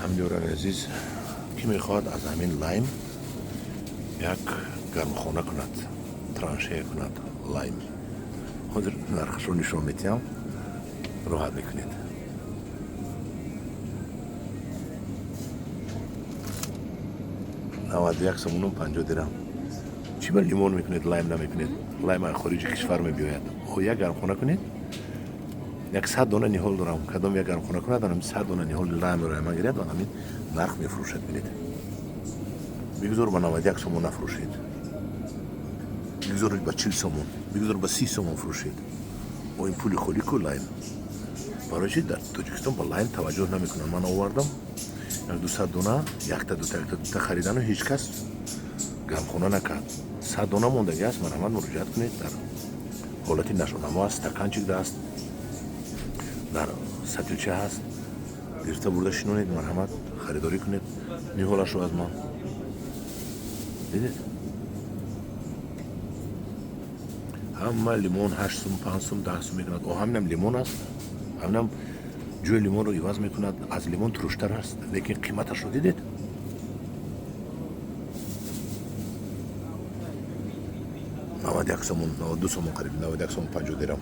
Ҳамёрони азиз, кӣ мехоҳад аз ҳамин лайм як гармхона кунад, траншея кунад, лайм ҳозир нархашро нишон медиҳам, роҳат мекунед. 91 сомону 50 дирам. Чӣ ба лимон мекунед, лайм намекунед? Лайм аз хориҷи кишвар мебиёяд. О, як гармхона кунед, як 100 дона ниҳол дорам. Кадом як гармхона кунад, анами 100 дона ниҳоли лаймро ман гирад, анами нарх мефурӯшад. Бинед, бигузор ба 91 сомон нафурӯшед, бигузор ба 40 сомон, бигузор ба 30 сомон фурӯшед. О, ин пули холӣ ку лайм. Барои чи дар Тоҷикистон ба лайм таваҷҷӯҳ намекунанд? Ман овардам як 200 дона, якта дута, якта дута харидану ҳеҷ кас гармхона накард. 100 дона мондагӣ аст, марҳамат, муроҷиат кунед. Дар ҳолати нашонамо аст, стаканчик аст, дар сатилча ҳаст, гирифта бурда шинонед. Марҳамат, харидорӣ кунед ниҳолашро аз ман. Дидед, ҳама лимон 8 сум, 5 сум, 10 сум мекунад. О, ҳаминам лимон аст, ҳаминам ҷои лимонро иваз мекунад, аз лимон туруштар аст, лекин қиматашро дидед? 91 сомон, 92 сомон, қариб 91 сомон 50 дирам.